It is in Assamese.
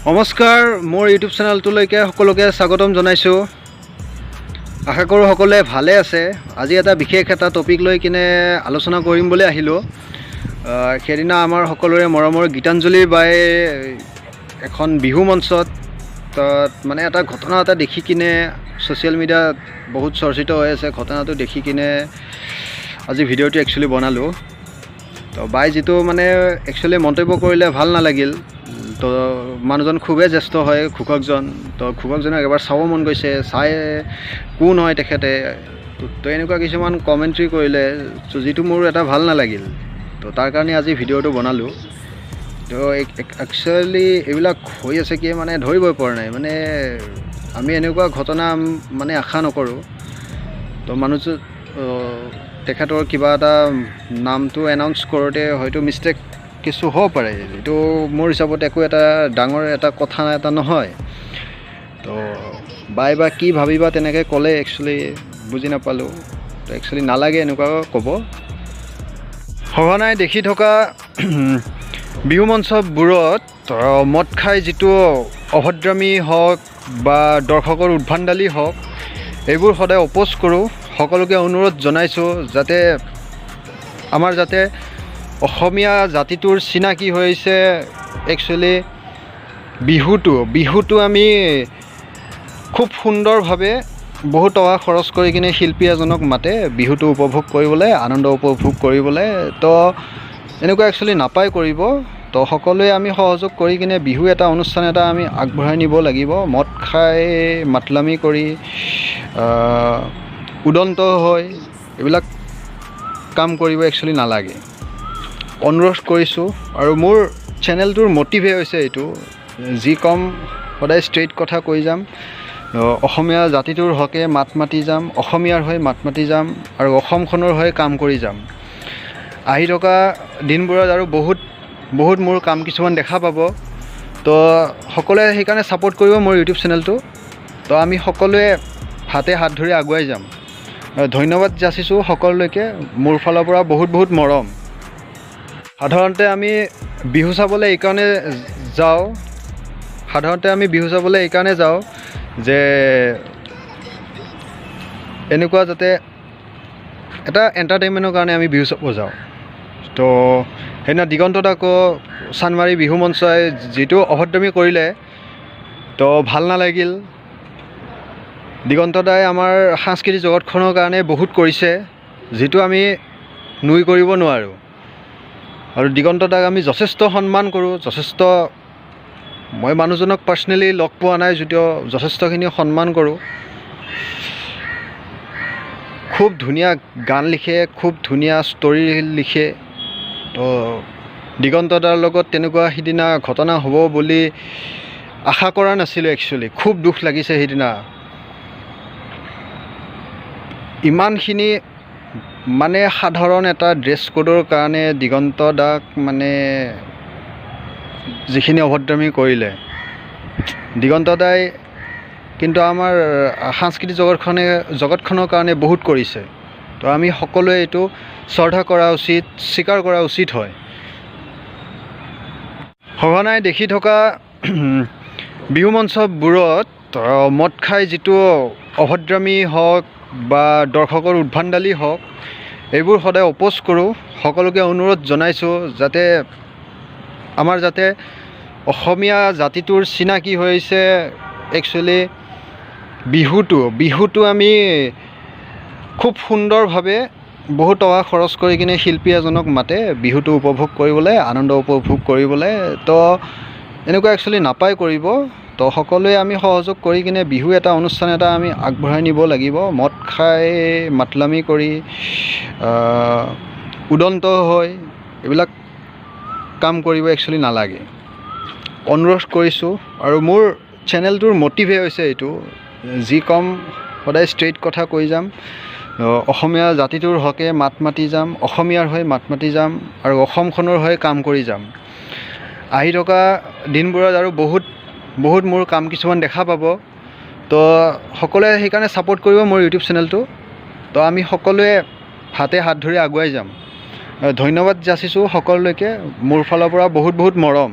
নমস্কাৰ, মোৰ ইউটিউব চেনেলটোলৈকে সকলোকে স্বাগতম জনাইছোঁ। আশা কৰোঁ সকলোৱে ভালে আছে। আজি এটা বিশেষ এটা টপিক লৈ কিনে আলোচনা কৰিম বুলি আহিলোঁ। সেইদিনা আমাৰ সকলোৰে মৰমৰ গীতাঞ্জলি বাই এখন বিহু মঞ্চত তাত মানে এটা ঘটনা এটা দেখি কিনে ছ'চিয়েল মিডিয়াত বহুত চৰ্চিত হৈ আছে। ঘটনাটো দেখি কিনে আজি ভিডিঅ'টো একচুৱেলি বনালোঁ। তো বাই যিটো মানে একচুৱেলি মন্তব্য কৰিলে, ভাল নালাগিল। তো মানুহজন খুবেই জ্যেষ্ঠ হয় ঘোষকজন। তো ঘোষকজনক এবাৰ চাব মন গৈছে, চাই কোন হয় তেখেতে। তো এনেকুৱা কিছুমান কমেণ্ট্ৰি কৰিলে, তো যিটো মোৰ এটা ভাল নালাগিল। তো তাৰ কাৰণে আজি ভিডিঅ'টো বনালোঁ। তো একচুৱেলি এইবিলাক হৈ আছে কি মানে ধৰিবই পৰা নাই। মানে আমি এনেকুৱা ঘটনা মানে আশা নকৰোঁ। তো মানুহজন, তেখেতৰ কিবা এটা নামটো এনাউন্স কৰোঁতে হয়তো মিষ্টেক কিছু হ'ব পাৰে। এইটো মোৰ হিচাপত একো এটা ডাঙৰ এটা কথা এটা নহয়। তো বাই বা কি ভাবিবা তেনেকৈ ক'লে, একচুৱেলি বুজি নাপালোঁ। তো একচুৱেলি নালাগে এনেকুৱা ক'ব। সঘনাই দেখি থকা বিহু মঞ্চবোৰত মদ খাই যিটো অভদ্ৰামী হওক বা দৰ্শকৰ উদ্ভণ্ডালি হওক, এইবোৰ সদায় অপ'জ কৰোঁ। সকলোকে অনুৰোধ জনাইছোঁ যাতে আমাৰ যাতে অসমীয়া জাতিটোৰ চিনাকি হৈছে একচুৱেলি বিহুটো। বিহুটো আমি খুব সুন্দৰভাৱে বহুত টকা খৰচ কৰি কিনে শিল্পী এজনক মাতে বিহুটো উপভোগ কৰিবলৈ, আনন্দ উপভোগ কৰিবলৈ। তো এনেকুৱা একচুৱেলি নাপায় কৰিব। তো সকলোৱে আমি সহযোগ কৰি কিনে বিহু এটা অনুষ্ঠান এটা আমি আগবঢ়াই নিব লাগিব। মদ খাই মাতলামি কৰি উদন্ত হৈ এইবিলাক কাম কৰিব একচুৱেলি নালাগে। অনুৰোধ কৰিছোঁ। আৰু মোৰ চেনেলটোৰ মটিভে হৈছে এইটো, যি ক'ম সদায় ষ্ট্ৰেইট কথা কৈ যাম। অসমীয়া জাতিটোৰ হকে মাত মাতি যাম, অসমীয়াৰ হৈ মাত মাতি যাম আৰু অসমখনৰ হৈ কাম কৰি যাম। আহি থকা দিনবোৰত আৰু বহুত বহুত মোৰ কাম কিছুমান দেখা পাব। তো সকলোৱে সেইকাৰণে ছাপোৰ্ট কৰিব মোৰ ইউটিউব চেনেলটো। তো আমি সকলোৱে হাতে হাত ধৰি আগুৱাই যাম। ধন্যবাদ যাচিছোঁ সকলোলৈকে। মোৰ ফালৰ পৰা বহুত বহুত মৰম। সাধাৰণতে আমি বিহু চাবলৈ এইকাৰণে যাওঁ, সাধাৰণতে আমি বিহু চাবলৈ এইকাৰণে যাওঁ যে এনেকুৱা যাতে এটা এণ্টাৰটেইনমেণ্টৰ কাৰণে আমি বিহু চাব যাওঁ। তো সেইদিনা দিগন্তত আকৌ চানমাৰি বিহু মঞ্চই যিটো অভদ্ৰামী কৰিলে, তো ভাল নালাগিল। দিগন্ত দাই আমাৰ সাংস্কৃতিক জগতখনৰ কাৰণে বহুত কৰিছে, যিটো আমি নুই কৰিব নোৱাৰোঁ। আৰু দিগন্ত দাক আমি যথেষ্ট সন্মান কৰোঁ, যথেষ্ট। মই মানুহজনক পাৰ্চনেলি লগ পোৱা নাই যদিও যথেষ্টখিনি সন্মান কৰোঁ। খুব ধুনীয়া গান লিখে, খুব ধুনীয়া ষ্টৰি লিখে। তো দিগন্ত দাৰ লগত তেনেকুৱা সিদিনা ঘটনা হ'ব বুলি আশা কৰা নাছিলোঁ একচুৱেলি। খুব দুখ লাগিছে সেইদিনা। ইমানখিনি মানে সাধাৰণ এটা ড্ৰেছ কোডৰ কাৰণে দিগন্ত দাক মানে যিখিনি অভদ্ৰামী কৰিলে। দিগন্ত দাই কিন্তু আমাৰ সাংস্কৃতিক জগতখনৰ কাৰণে বহুত কৰিছে। তো আমি সকলোৱে এইটো শ্ৰদ্ধা কৰা উচিত, স্বীকাৰ কৰা উচিত হয়। সঘনাই দেখি থকা বিহু মঞ্চবোৰত মদ খাই যিটো অভদ্ৰামী হওক বা দৰ্শকৰ উদ্ভণ্ডালি হওক, এইবোৰ সদায় অপ'জ কৰোঁ। সকলোকে অনুৰোধ জনাইছোঁ যাতে আমাৰ যাতে অসমীয়া জাতিটোৰ চিনাকি হৈছে একচুৱেলি বিহুটো। বিহুটো আমি খুব সুন্দৰভাৱে বহুত টকা খৰচ কৰি কিনে শিল্পী এজনক মাতে বিহুটো উপভোগ কৰিবলৈ, আনন্দ উপভোগ কৰিবলৈ। তো এনেকুৱা একচুৱেলি নাপায় কৰিব। তো সকলোৱে আমি সহযোগ কৰি কিনে বিহু এটা অনুষ্ঠান এটা আমি আগবঢ়াই নিব লাগিব। মদ খাই মাতলামি কৰি উদন্ত হৈ এইবিলাক কাম কৰিব একচুৱেলি নালাগে। অনুৰোধ কৰিছোঁ। আৰু মোৰ চেনেলটোৰ মটিভে হৈছে এইটো, যি ক'ম সদায় ষ্ট্ৰেইট কথা কৈ যাম। অসমীয়া জাতিটোৰ হকে মাত মাতি যাম, অসমীয়াৰ হৈ মাত মাতি যাম আৰু অসমখনৰ হৈ কাম কৰি যাম। আহি থকা দিনবোৰত আৰু বহুত বহুত মোৰ কাম কিছুমান দেখা পাব। তো সকলোৱে সেইকাৰণে ছাপোৰ্ট কৰিব মোৰ ইউটিউব চেনেলটো। তো আমি সকলোৱে হাতে হাত ধৰি আগুৱাই যাম। ধন্যবাদ যাচিছোঁ সকলোলৈকে। মোৰ ফালৰ পৰা বহুত বহুত মৰম।